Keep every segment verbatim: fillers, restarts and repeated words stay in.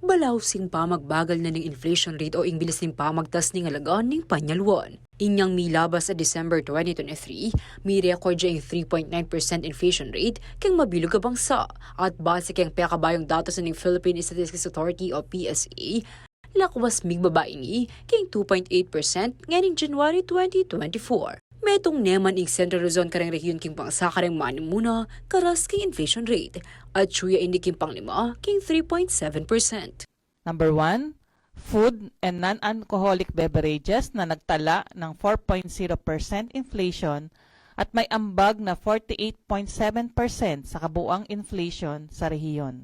Balausing pamagbagal na ning inflation rate o ing bilis ning pamagtas ning alaga ning panyaluan. Inyang milabas a December twenty twenty-three, mi-record ya ing three point nine percent inflation rate keng mabilug a bangsa, at base keng pekabayung datos na ning Philippine Statistics Authority o P S A, lakwas migbaba ini keng two point eight percent ngening January twenty twenty-four. Metung ne man ing Central Luzon kareng rehiyun king bangsa kareng manimuna karas king inflation rate, at atyu ya ini king panglima king three point seven percent. Number one, food and non-alcoholic beverages na nagtala ng four point zero percent inflation at may ambag na forty-eight point seven percent sa kabuang inflation sa rehiyon.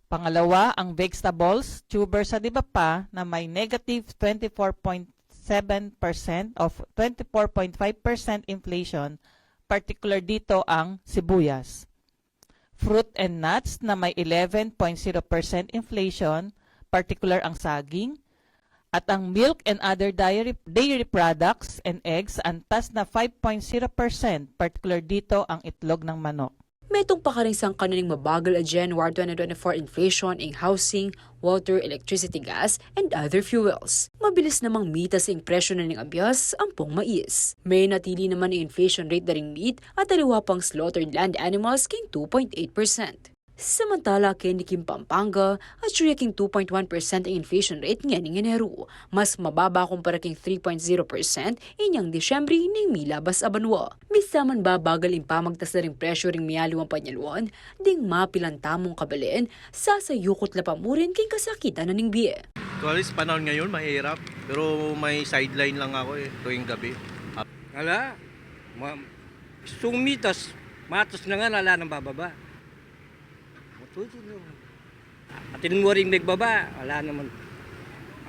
Pangalawa, ang vegetables, tubers at iba pa na may negative twenty-four point seven percent of twenty-four point five percent inflation, particular dito ang sibuyas. Fruit and nuts na may eleven point zero percent inflation, particular ang saging, at ang milk and other dairy, dairy products and eggs antas na five point zero percent, particular dito ang itlog ng manok. Metung pa karing sangkan na ning mabagal a January twenty twenty-four inflation ing housing, water, electricity, gas, and other fuels. Mabilis namang mitas ing presyo na ning abias ampong mais. Menatili naman ing inflation rate da ring meat at aliwa pang slaughtered land animals king two point eight percent. Samantala keni king Pampanga, atyu ya king two point one percent ing inflation rate ngening Eneru. Mas mababa kumpara king three point zero percent inyang Disyembre ning milabas a banua. Misaman babagal ing pamagtas da ring presyo ring miyaliwang panyaluan, ding mapilan tamung kabalen, sasayukut la pa mu rin king kasakitan na ning bie. Actually, sa panahon ngayon, mahirap. Pero may sideline lang ako eh, tuwing gabi. Ala, ma, sumitas, matas na nga, ala nang bababa. Matuto na. Atin mo rin magbaba, ala naman.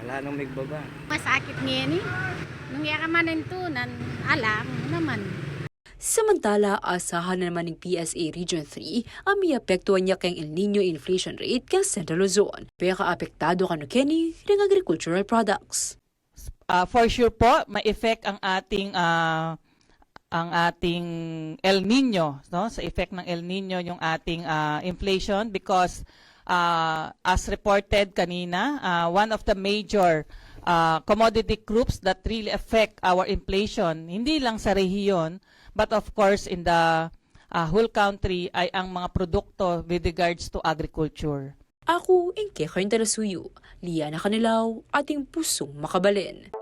Ala nang magbaba. Masakit ngeni. Nung yaka manintunan, ala naman. Samantala, asahan na naman ning P S A Region three a miapektuan ya keng El Nino inflation rate keng Central Luzon. Pekaapektadu kanu keni ring agricultural products. Ah, for sure po, may effect ang ating ah, ang ating El Nino, no? Sa effect ng El Nino yung ating ah, inflation because ah, as reported kanina, ah, one of the major ah, commodity groups that really affect our inflation, hindi lang sa rehiyon, but of course in the ah, whole country ay ang mga produkto with regards to agriculture. Aku, ing kekayung talasuyu, Liana Canilaw, ating pusung makabalen.